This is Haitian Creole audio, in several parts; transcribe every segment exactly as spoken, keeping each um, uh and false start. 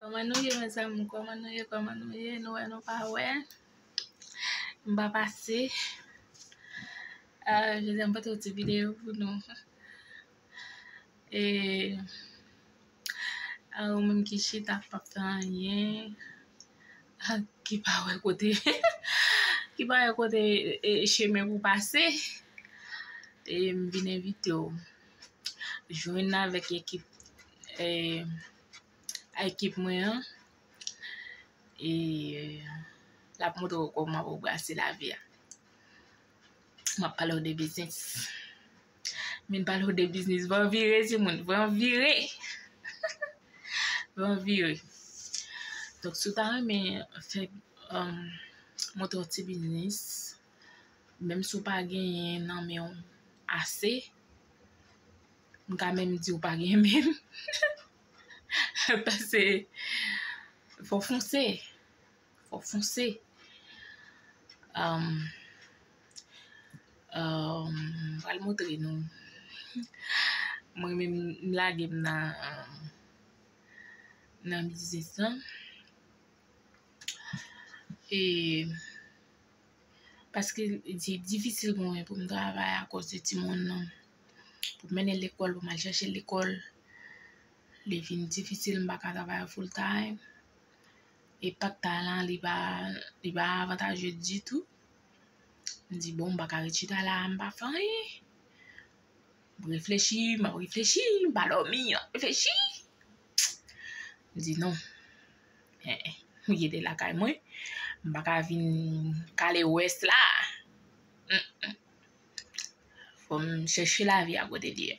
Kòman nou ye, mezanmi? Kòman nou ye? Kòman nou ye? Nou wè, nou pa wè? M pa pase. Ah, jodi a m pote yon ti videyo pou nou. E, ah, ou menm ki chita, k p ap fè anyen, ah, ki pa wè kote, ki pa wè kote, e, chemen pou pase, e m vin envite w jwenn avèk ekip, e, ekip mwen an. E l ap montre w kòman pou w brase lavi a. M ap pale w de biznis. Men pale w de biznis. Van vire, timoun. Van vire. Van vire. Donk, si w ta renmen fè, um, monte yon ti biznis, menm si w pa genyen nan men w ase, m ka menm di w pa genyen menm. Paske fò w fonse. Fò w fonse. Um, um, m pral montre nou. Mwen menm, m lage m nan, nan biznis lan. E paske li difisil pou mwen pou m travay akoz de timoun nan. Pou m mennen l lekòl, pou m al chèche l lekòl, li vin difisil, m pa ka travay full time. E pak ta lan, li pa, li pa avantaje ditou. M di, bon, m pa ka ret chita la, m pa fè anyen. M reflechi, m ap reflechi, m pa dòmi, m ap reflechi. M di, non. Eh, eh, m rete lakay mwen. M pa ka vin kale wès la. Mm, mm. Fò m chèche lavi a kote li ye.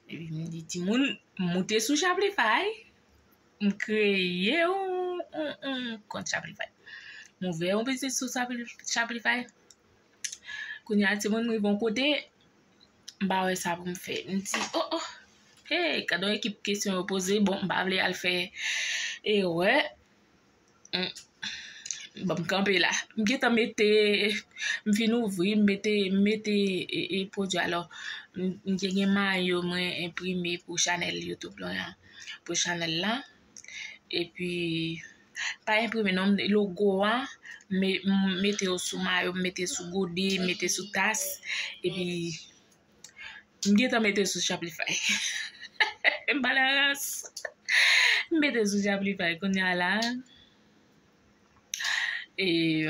Epi m di, timoun, m moute sou Shopify. M kreye yon, yon, yon kont Shopify. M ouvè yon biznis sou Shopify. Kounye a, timoun, m rive yon kote, m pa wè sa pou m fè. M di, oh, oh, hey, gad yon ekip kesyon yo poze. Bon, m pa vle al fè erè. Mm. Bon, m kanpe la. M gentan mete, m fin ouvri, m mete, m mete, e, e, pwodui. Alò, m, m te gen mayo mwen enprime pou chanèl YouTube lan, pou chanèl la. Epi, pa enprime non, logo a, m, m mete yo sou mayo, m mete sou gode, m mete sou tas. Epi, m gentan mete sou Shopify. M pa nan rans. M mete sou Shopify kounye a la. E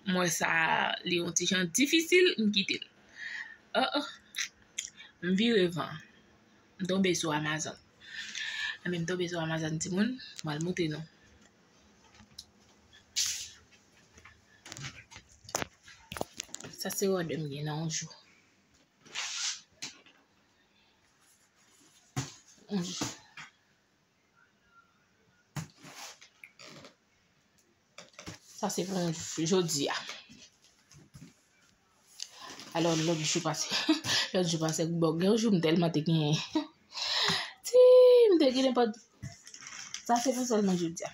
m wè sa, li yon ti jan difisil, m kite l. Oh, oh. M vire van. M tonbe sou Amazon. Anben, m tonbe sou Amazon, timoun. M al montre nou. Sa se òdè m gen nan yon jou. Yon jou. Sa se pou jodi a. Alò, lòt jou pase. Lòt jou pase, bon, gen yon jou m tèlman te gen. Ti, m te gen nenpòt. Sa se pou sèlman jodi a.